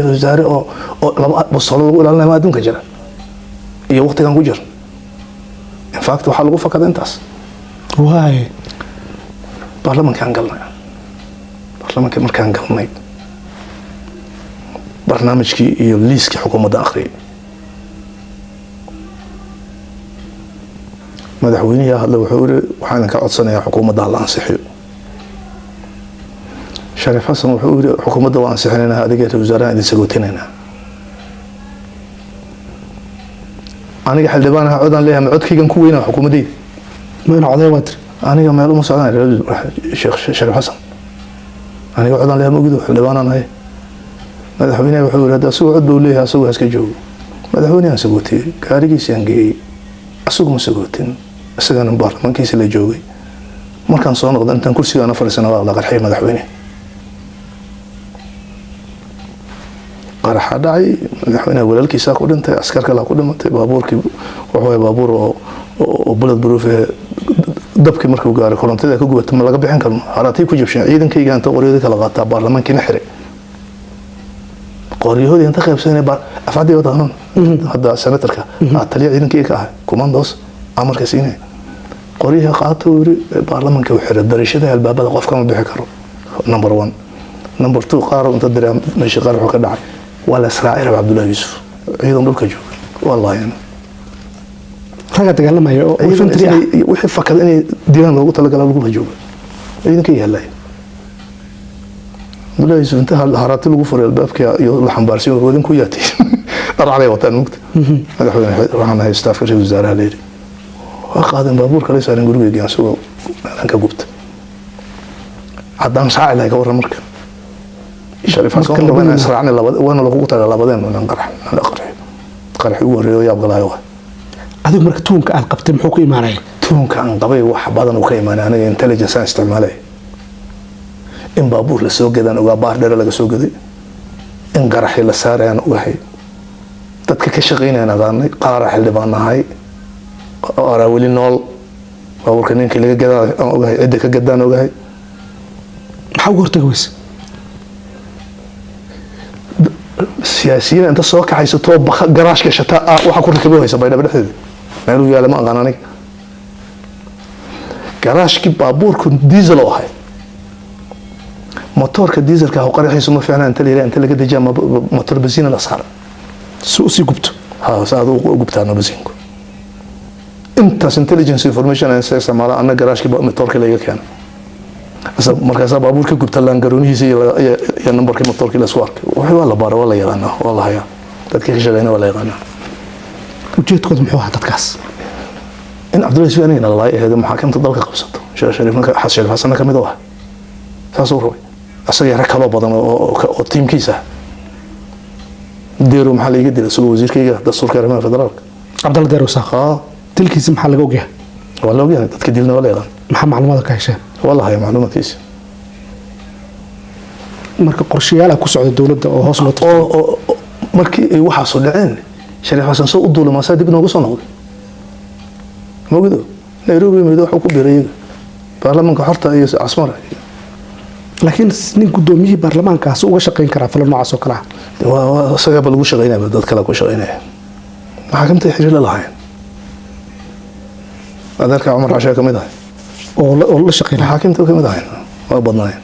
Wasaare oo laba bostoolo lagu ilaalinaya ma adduunka jira iyo waqtigan ku jira? In fact, waxaa lagu fakada intaas. Waay. Baarlamankaan galnay. Baarlamanka markaan galnay, barnaamijkii iyo liiskii xukuumadda akhriyay. Madaxweynihii hadle, wuxuu yiri: "Waxaan idinka codsanayaa xukuumadda hala ansixiyo." Shariif Xasan wuxuu yiri: "Xukuumadda waa ansixinaynaa, adiga ra wasaarahan idin sagootinaynaa." Aniga xildhibaanaha codaan leeyahay, ma codkaygan ku weynaa xukuumaddayda? Ma ina coday waa tiri? Aniga meel uma socdaan, Sheekh Shariif Xasan. Aniga codaan leeyahay, ma ogido, xildhibaanaan ahay. Madaxweynaha wuxuu yiri: "Hadda asagoo cod buu leeyahay, asagoo haska joogo." Madaxweynahan sagootiyey, gaarigiisaan geeyey. Asagu ma sagootin, isagana baarlamaankiisa la joogay. Markaan soo noqda, intaan kursigaana fadhiisana, waa la qarxiyay madaxweyne. Qaraxa dhacay, madaxweynaha walaalkiisaa ku dhintay, askar kalaa ku dhimatay. Baabuurkii wuxuu ahaa baabuur oo bullet proof eh. Dabkii markuu gaaray, korontada ka gubata, ma laga bixin karno, haraatay ku jabsheen. Ciidankayga inta qoryadii kala qaataa baarlamaankiina xiray, qoryahoodii inta qaybsanay. Afcadii wataqanan hadda senatarka taliya ciidankayga ka ahay, commandos amarka siinaya, qoryihii qaata uu yiri. Baarlamaanka u xiray darishada, albaabada qof kama bixi karo, number one. Number two, qaar inta diraa meesha qaar wuxuu ka dhacay, waa la israacay rab Cabdullahi Yuusuf. Ciidan dhulka jooga waa laayeen. Ragga dagaalamaya oo ciidan infantry ah. Wixii fakada inay dilaan loogu talagala lagula jooga ciidanka yaallay. Cabdullahi Yuusuf inta haraati lagu furay albaabka iyo la xambaarsiin wadin ku yaatay, dharcalay wataan mugta. "Madaxweyne, waxaan ahay staafka ra-iisul wasaaraha," la yidhi. Waa qaadeen, baabuurka lay saareen, gurigeyga isagoo ka gubta. Haddaan raaci lahay, ka warran? Marka Shariif Xasan Marka wuxuu rabaa inaan labadiina- israacnay waana lagugu tagaa labadeen inaan qarax qarxiyo. Qaraxi ugu horreeyo yaab galaayo waay. Adigu marka tuunka aad qabtay muxuu ku imaanaya? Tuunka aan qabay wax badan uu ka imaanay. Aniga intelligence aan isticmaalay. In baabuur la soo gadaan ogaa, baar dheere laga soo gaday, in qaraxi la saarayaan ogahay, dadka ka shaqaynayaan aqaanay, qaara xildhibaan ahay, qaaraa weli nool. Baabuurka ninkii laga gadaa aan ogahay, cidda ka gadaan ogahay. Maxaa uga hortagi weyse? Siyaasiyiin inta soo kaxaysatoo baka garaash gashata ah, waxaa ku rakibay haysa Baydhabo dhexdeeda, meeluu yaala ma aqaan aniga. Garaashkii baabuurku diesel oo ahay, motoorka dieselka ah qaraxiisu ma fiicna. Inta la yidhaha inta laga dejiya motor basiina la saaray. Si usii gubto. Ha, si aad u gubtaano basiinku. Intaas intelligence information aan isticmaala anna, garaashkii motoorka laga keena. Markaasaa baabuur ka gubta laangaroonihiisa iyo nambarkii motoorkii la isku arkay. Wixii waa la baara, waa la yaqaanaa, waa la hayaa. Dadkii ka shaqeyna waa la yaqaanaa. Ujeedkooda muxuu ahaa dadkaas? In Cabdullahi Yusuf anigana lalaay ahayd, maxaakamta dalka qabsato. Sheekh Shariif, Xasan Shariif Xasanna kamid u ah, saasuu rabay, asaga rag kaloo badan oo tiimkiisa ah. Deero maxaa laiga dilay isagoo wasiirkayga dastuurka arrimaha federaalka? Cabdalla Deer Wasaaq? Haa. Dilkiisa maxaa laga ogyahay? Waa la ogyahay, dadka dilna waa la yaqaan. Maxaa macluumaad ka hesheen? Waa la hayaa macluumaadkiisa. Marka qorshayaal ku socda dowladda oo hoos loo oo markii ay waxaasu dhaceen, Shariif Xasan soo u duulay, maasaa dib noogu soo noqday mogido Nairobi mido waxuu ku biiray iyaga baarlamaanka xorta iyo Casmara. Laakiin nin gudoomiyihii baarlamaankaasi uga shaqayn karaa falo noocaas oo kale ah? Waa isagaba lagu shaqaynaya, dad kale ku shaqaynaya. Maxaakamta xiriir la lahaayeen, adeerka Cumar Cashaa kamid ahay. Oo la shaqaynaya. Maxaakamta kamid ahayn, waa badnaayeen.